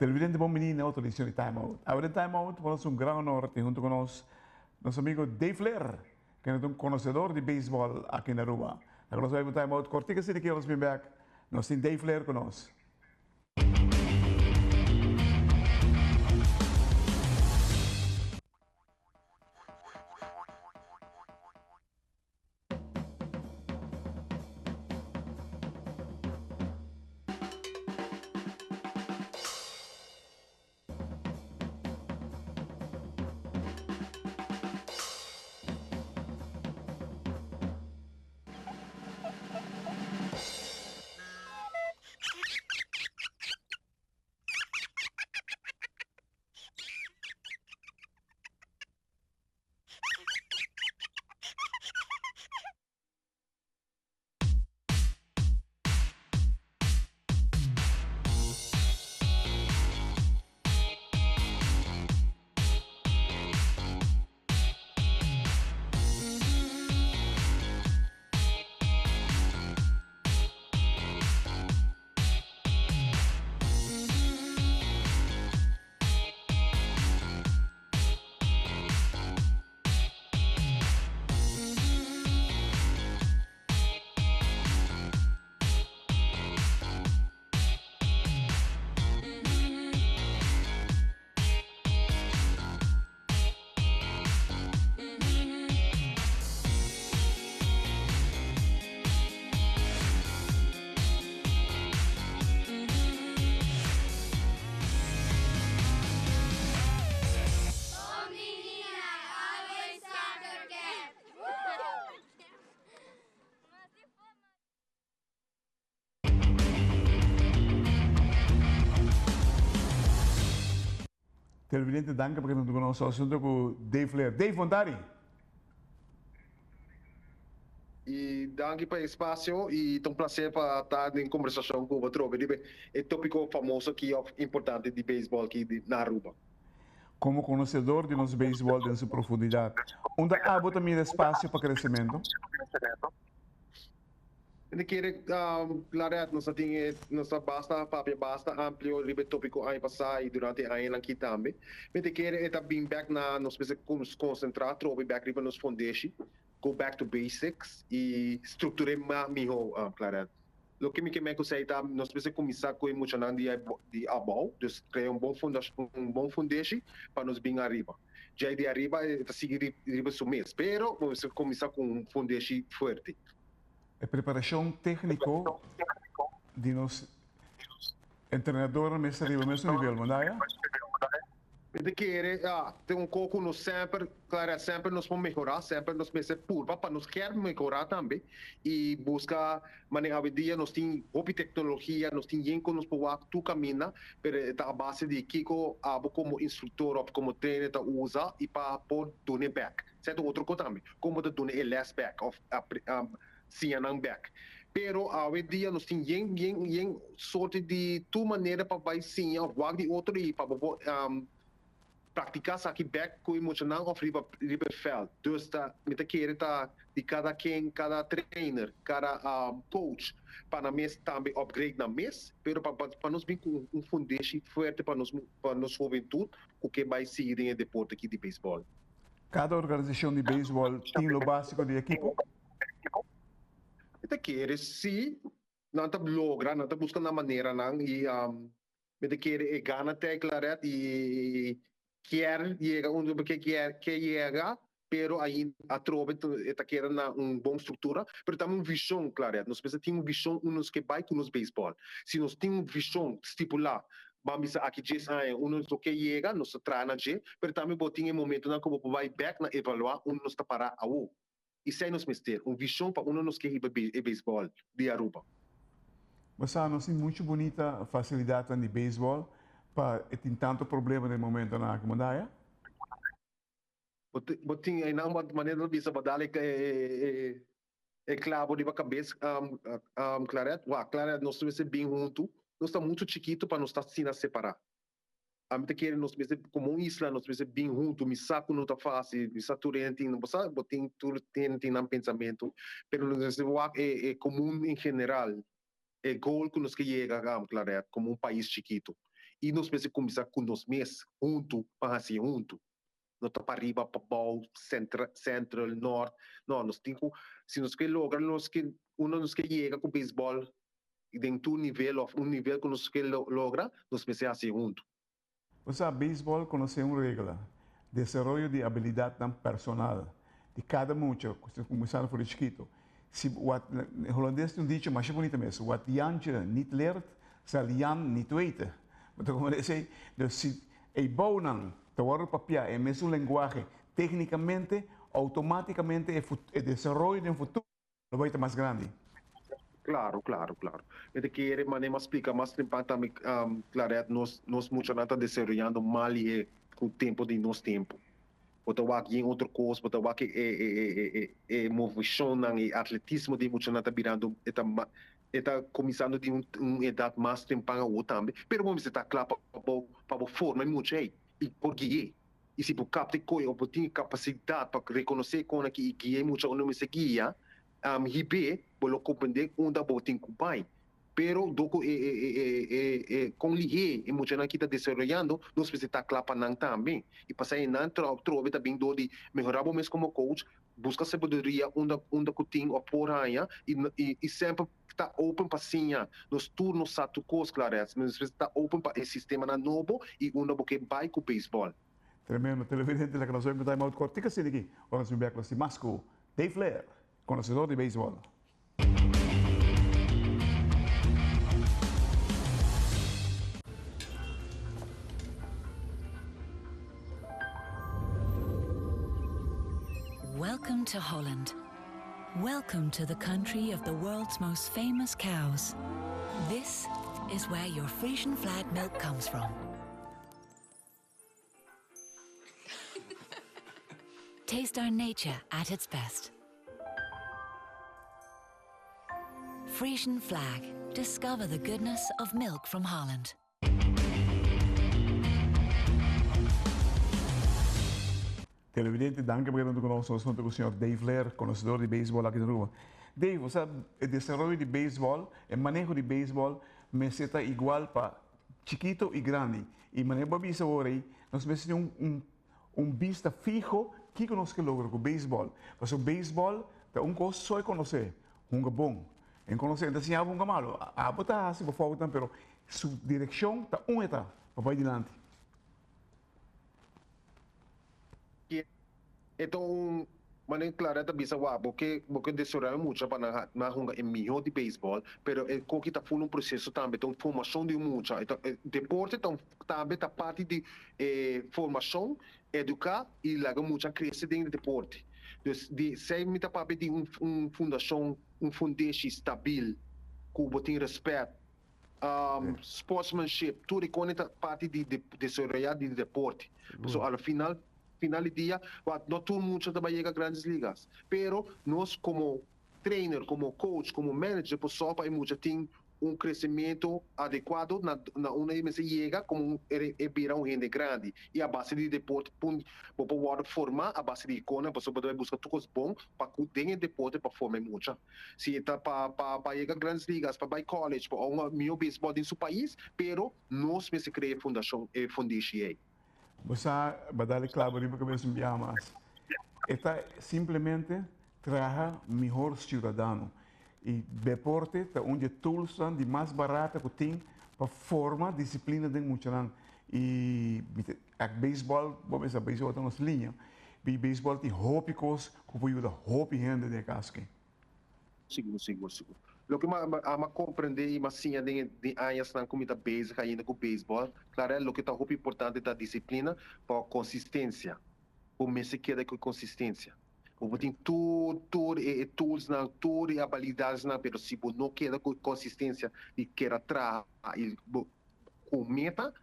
Televidente bon bini na otro edicion di Time Out. Awe den Time Out por nos un gran honor tin hunto cu nos nos amigo Dave Leer, kende ta un conocedor di baseball aki na Aruba. Laga nos bai pa un Time Out cortico asina ki nos bin bek. Nos tin Dave Leer cu nos. Televidente danki pa keda hunto ku nos asunto ku Dave Leer. Dave Montari. Y danki pa e espacio y ta un placer pa ta den conversacion cu bo atrobe riba e topico famoso aki of importante di baseball aki na Aruba. Como conocedor di nos baseball den su profundidad, unda abo ta mira espacio pa crecemento? Mi ta kere, Claret, nos a tin e, nos a basta papia basta amplio riba e topico aña pasa y durante e añanan aki tambe. Mi ta kere e ta bin bek na nos mester concentra atrobe bek riba nos fondeshi, go back to basics y structure mas miho, Claret. Loke mi ke men ku esei ta nos mester kuminsá ku e muchanan di di abou, dus krea un bon fundash un bon fundeshi pa nos bin ariba. Djei di ariba e ta sigui riba su mes, pero bo mester kuminsá ku un fundeshi fuerte. E preparashon tékniko di nos entrenadornan mester riba mesun nivel, Mandaya? Mi ta kere, ya, tin un ko ku nos semper, klaro, semper nos por mehorá, semper nos mester purba pa nos kier mehorá tambe i buska manera awendia nos tin hopi teknologia, nos tin yen ku nos por wak tur kaminda, pero e ta a base di kiko abo komo instruktor òf komo trainer ta usa i pa por dun'e bèk. Esei ta otro ko tambe, kon bo ta duna e lès bèk òf siña nan bèk. Pero awendia nos tin yen yen yen sorti di tur manera pa bai siña òf wak di otro i pa bo por praktiká esaki bèk ku e muchanan òf riba riba e vèlt. Dus ta mi ta kere ta di kada ken, kada trainer, kada coach pa nan mes tambe upgrade nan mes, pero pa pa nos bin ku un fundeshi fuerte pa nos pa nos hubentut ku ke bai sigui den e deporte aki di beisbòl. Kada organisashon di beisbòl tin lo básiko di ekipo? Mi ta kere si nan ta logra, nan ta buska nan maneranan y mi ta kere e gana ta Claret y kier yega unda bo ke kier ke yega pero ainda atrobe e ta keda na un bon struktura pero tambe un vision Claret nos mester tin un vision unda nos ke bai ku nos beisbòl si nos tin un vision stipulá ban bisa aki dies aña unda nos lo ke yega nos ta traha na dje pero tambe bo tin e momentonan ku bo por bai bèk na evaluá unda nos ta pará awo. Esei nos mester, un vision pa unda nos ke hiba e beisbòl di Aruba. Bo sa, nos tin muchu bunita fasilidatnan di beisbòl pa e tin tantu problema den momentonan aki, Mandaya? Bo tin einan manera ta bisa bo dal e klabo riba kabes, Claret. Wak, Claret, nos mester bin huntu. Nos ta muchu chikitu pa nos ta asina separá. Ami ta kere nos mester komo un isla nos mester bin huntu mi sa ku no ta fásil mi sa tur hende tin bo sa bo tin tur hende tin nan pensamentu pero nos mester wak e e komun en general e goal ku nos ke yega Claret komo un pais chikitu. I nos mester kuminsá ku nos mes huntu pa hasi huntu. No ta pariba, pabou, centra, central, nort. No, nos tin ku, si nos ke logra, nos ke, unda nos ke yega ku beisbòl den tur nivel òf un nivel ku nos ke logra, nos mester hasi huntu. Bo sa, beisbòl konosé un regla, desaroyo di abilidatnan personal di kada mucha ku ta kuminsando for di chikitu. Si wat, in holandes tin un dicho masha bunita mes, Wat Jantje niet leert, zal Jan niet weten. Bo ta komprendé esei? Dus si e bounan ta wòrdu papiá e mesun lenguahe téknikamente, outomátikamente e e desaroyo den futuro lo bai ta mas grandi. Claro, claro, claro. Mi ta kere manera mi a splica mas temprano tambe, Claret, nos nos muchanan ta desaroyando mal lihe cu tempo di nos tempo. Bo ta wak yen otro cos, bo ta wak e e e e e e movecionnan, e atletismo di e muchanan ta birando e ta e ta cuminsando di un un edad mas temprano awo tambe, pero bo mester ta cla pa bo pa bo forma e mucha ey y por gui'e. Y si bo capta e coy of bo tin e capacidad pa reconoce e con aki y guia e mucha unda mester guia, hib'é, bo lo comprende unda bo tin cu bay. Pero dor cu e e e e e con lihé e muchanan aki ta desaroyando, nos mester ta cla pa nan tambe. Y pasá e nan trobe ta bin dor di mehora bo mes como coach, busca sabiduria unda unda cu tin of por haña y y y semper ta open pa siña. Nos tur no sa tur cos, Clarets. Nos mester ta open pa e sistemanan nobo y unda bo ke bay cu baseball. Tremendo. Televidente, laga nos oye un time out cortico asina aki, ora nos bin bek nos tin mas cu Dave Leer, conocedor di baseball. Welcome to Holland. Welcome to the country of the world's most famous cows. This is where your Frisian flag milk comes from. Taste our nature at its best. Frisian flag. Discover the goodness of milk from Holland. Televidente, danki pa keda huntu ku nos. Nos huntu ku señor Dave Leer, konosedor di beisbòl aki na Aruba. Dave, bo sa e desaroyo di beisbòl, e maneho di beisbòl mester ta igual pa chikito i grandi. I manera bo a bisa awor ei, nos mester tin un un bista fiho kiko nos ke logra ku beisbòl. Pasobra beisbòl ta un kos so e konosé, hunga bon. E konosé, e ta siña bo hunga malu. Abo ta hasi bo foutnan pero su direkshon ta un e ta, pa bai dilanti. E ta un manera clara ta bisa wak bo ke bo ke desaroya mucha pa nan nan hunga e miho di beisbol pero e koki ta ful un proceso tambe ta un formacion di un mucha e ta e deporte ta un tambe ta parti di e formacion educa y laga mucha crece den e deporte dus di esey mi ta papia di un un fundacion un fundeshi stabil cu bo tin respet Sportsmanship, tur e kone ta parti di desaroyá di deporte. Pasobra al final, final di dia, wak no tur mucha ta bai yega Grandes Ligas. Pero nos komo trainer, komo coach, komo manager por sòru pa e mucha tin un kresementu adekuado na na unda e mester yega komo un e bira un hende grandi. I a base di deporte bo por wòrdu formá a base di e kone pasobra bo ta bai buska tur kos bon pa ku den e deporte pa forma e mucha. Si e ta pa pa pa yega Grandes Ligas, pa bai college, pa un mihó beisbòl den su pais, pero nos mester krea e fundashon, e fundishi ei. Bo sa, bo dal e klabo riba kabes un biaha mas. E ta simplemente traha mihor siudadano. I deporte ta un di e toolsnan di mas barata ku tin pa forma disiplina den muchanan. I mi ta, ak beisbòl, bo mester sa beisbòl ta nos liña. Bi beisbòl tin hopi kos ku por yuda hopi hende den e kas aki. Sigur, sigur, sigur. Loke mi a mi a komprendé i mi a siña den e den añasnan ku mi ta bezig ainda ku beisbòl, Clarel, loke ta hopi importante ta disiplina pa konsistensia. Bo mester keda ku e konsistensia. Bo por tin tur tur e e toolsnan, tur e abilidadesnan, pero si bo no keda ku e konsistensia di keda traha i bo ku meta,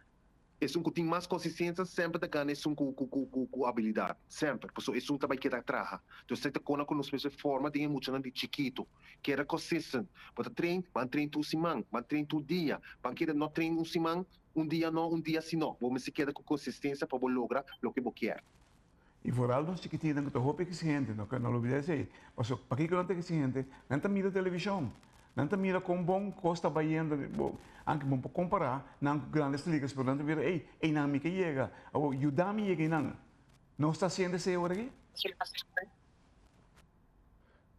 Esun ku tin mas konsistensia semper ta gana esun ku ku abilidat, semper, pasobra esun ta bai keda traha. Entonces esei ta kona ku nos mester forma den e muchanan di chikitu, keda consistent, bo ta train, ban train tur siman, ban train tur dia, ban keda no train un siman, un dia no, un dia si no, bo mester keda ku konsistensia pa bo logra loke bo kier. I vooral nos chikitinnan ku ta hopi eksigente, no no lo olbida esei, pasobra pakiko nan ta eksigente? Nan ta mira televishon. Nan ta mira kon bon kos ta bayendo, bo, anke bo por kompará nan ku Grandes Ligas, pero nan ta mira, ey, eynan mi ke yega, awor yuda mi yega eynan. Nos ta hasiendo esei awor aki?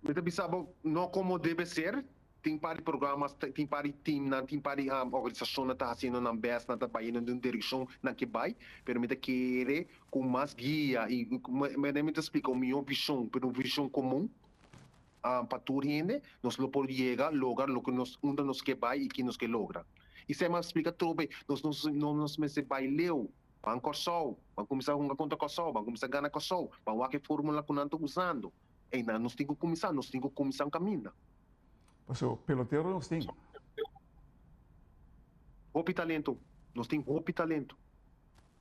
Mi ta bisa bo, no komo debe ser, tin par di programas, tin par di teamnan, tin par di organisashonnan ta hasiendo nan bèst, nan ta bayendo den un direkshon nan ke bai, pero mi ta kere ku mas guia i mi ta splika un mihó vishon, pero un vishon komun pa tur hende, nos lo por yega logra loke nos unda nos ke bai i ki nos ke logra. I esei mi a splika trobe, nos no nos mester bai leu, ban Kòrsou, ban kuminsá hunga kontra Kòrsou, ban kuminsá gana Kòrsou, ban wak e fórmula ku nan ta usando. Einan nos tin ku kuminsá, nos tin ku kuminsá un kaminda. Paso pelotero nos tin. Hopi talento, nos tin hopi talento.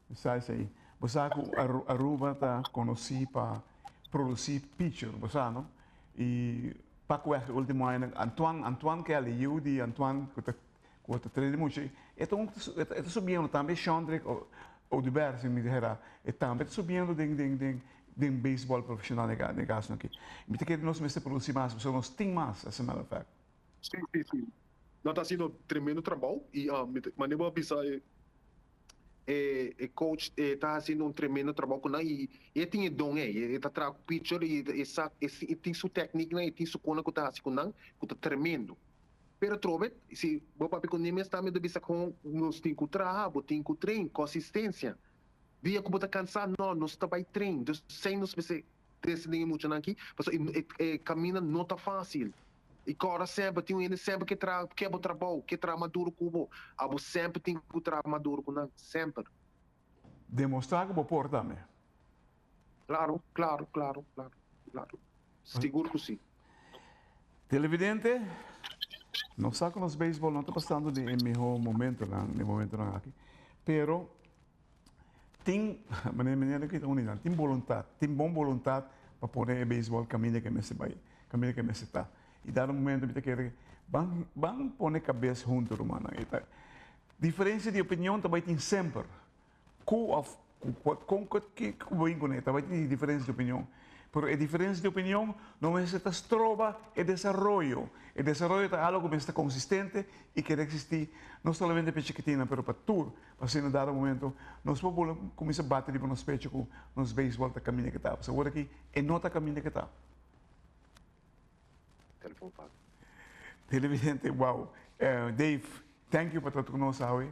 Mi sa esei. Bo sa ku Aruba ta konosí pa produsí pitcher, bo sa no? I pakweg e último añanan Antoine, Antoine Kelly, yu di Antoine ku ta ku ta train di mucha, e ta un e ta subiendo tambe Shondrick Oduber si mi dijera, e tambe ta subiendo den den den den beisbòl profeshonal den e kaso aki. Mi ta kere nos mester produsí mas pasobra nos tin mas as a matter of fact. Sí, sí, sí. Nan ta hasiendo tremendo trabou i manera bo a bisa e E coach e ta haciendo un tremendo trabou cu nan y e tin e don ey, e ta traha cu pitcher y e sa e tin su technieknan, e tin su conan cu ta haci cu nan cu ta tremendo. Pero atrobe si bo papia cu Nimes tambe ta bisa con nos tin cu traha, bo tin cu train, consistencia. Dia cu bo ta cansa, no, nos ta bay train. Dus esey nos mester trece den e muchanan aki, pasobra e caminda no ta facil. I kòrda semper, tin un hende semper ke traha, ke bo trabou, ke traha mas duru ku bo. Abo semper tin ku traha mas duru ku nan, semper. Demostrá ku bo por tambe. Klaro, klaro, klaro, klaro, klaro. Sigur ku si. Televidente, nos sa ku nos beisbòl no ta pasando den e mihó momentonan, den momentonan aki, pero tin, manera mi nene kita uni nan, tin boluntat, tin bon boluntat pa pone e beisbòl kaminda ke mester bai, kaminda ke mester ta. I dado momento mi ta kere ban ban pone kabes huntu rumannan. E ta diferensia di opinion ta bai tin semper, ku òf ku kon ku ki ku bo bin kuné ta bai tin diferensia di opinion. Pero e diferensia di opinion no mester ta stroba e desaroyo. E desaroyo ta algu ku mester ta konsistente i keda eksistí no solamente pa e chikitinnan pero pa tur. Asina dado momento nos por bula cuminsa bati riba nos pecho cu nos baseball ta caminda ke ta. Pasobra awor aki e no ta caminda ke ta. Telefon paga. Televidente, wow. Dave, thank you pa ta cu nos awe.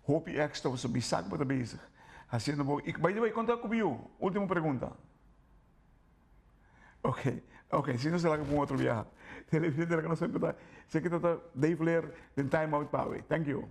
Hopi exito pasobra mi sa cu bo ta bezig haciendo bo. Y by the way, con ta cu bo yu? Ultimo pregunta. Ok, ok, si no se laga pa un otro biaha. Televidente, laga nos ta. Esaki ta Dave Leer den Time Out pa awe. Thank you.